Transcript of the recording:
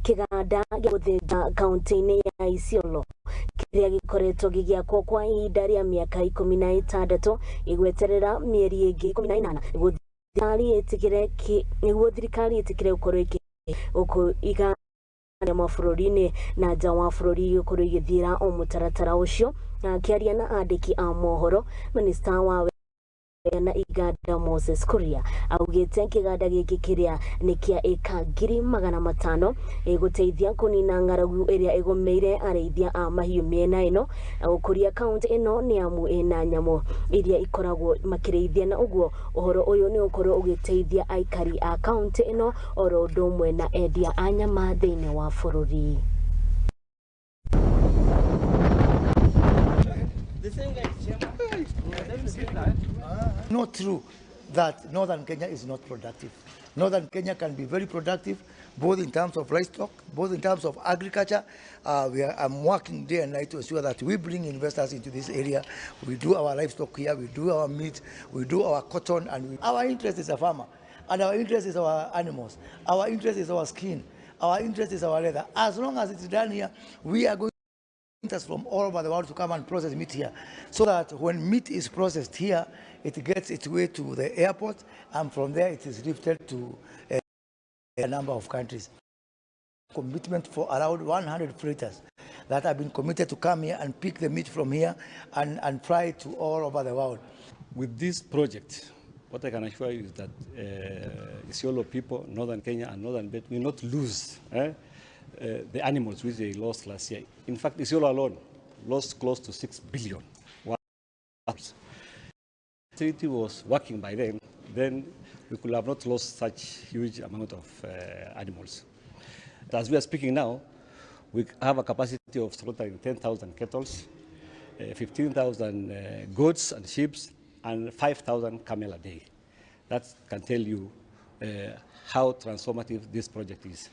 Kĩganda gĩa gũthĩnja kaunti-inĩ ya Isiolo kĩrĩa gĩkoretwo gĩgĩakwo kwa ihinda rĩa mĩaka 16 gĩgweterera mĩeri ĩngĩ 18 nĩguo thirikari ĩtĩkĩre gũkorwo ĩkĩ mabũrũri-inĩ na nja wa bũrũri gũkorwo igĩthiĩra o mũtaratara ũcio. Na akĩaria na andĩki a mohoro, minista wa na iganda Moses Kuria augĩte kĩganda gĩkĩ kĩrĩa nĩ kĩa ĩka 500,000 ĩgũteithia kũnina ng'aragu ĩrĩa ĩgũmĩire arĩithia a mahiũ mĩena ĩno na gũkũria kaunti ĩno nĩ amu ĩna nyamũ iria ikoragwo makĩrĩithia, na ũguo ũhoro ũyũ nĩ ũkorwo ũgĩteithia aikari a kaunti ĩno oro ũndũ ũmwe na endia a nyama thĩinĩ wa bũrũri. Not true that northern Kenya is not productive. Northern Kenya can be very productive, both in terms of livestock, both in terms of agriculture. I'm working day and night to ensure that we bring investors into this area. We do our livestock here, we do our meat, we do our cotton, and our interest is a farmer, and our interest is our animals, our interest is our skin, our interest is our leather. As long as it's done here, we are going from all over the world to come and process meat here, so that when meat is processed here, it gets its way to the airport, and from there it is lifted to a number of countries. Commitment for around 100 freighters that have been committed to come here and pick the meat from here and fly to all over the world. With this project, what I can assure you is that Isiolo people, northern Kenya and northern Bet will not lose the animals which they lost last year. In fact, Isiolo alone lost close to 6 billion. Treaty was working by then we could have not lost such huge amount of animals. As we are speaking now, we have a capacity of slaughtering 10,000 cattle, 15,000 goats and sheep, and 5,000 camel a day. That can tell you how transformative this project is.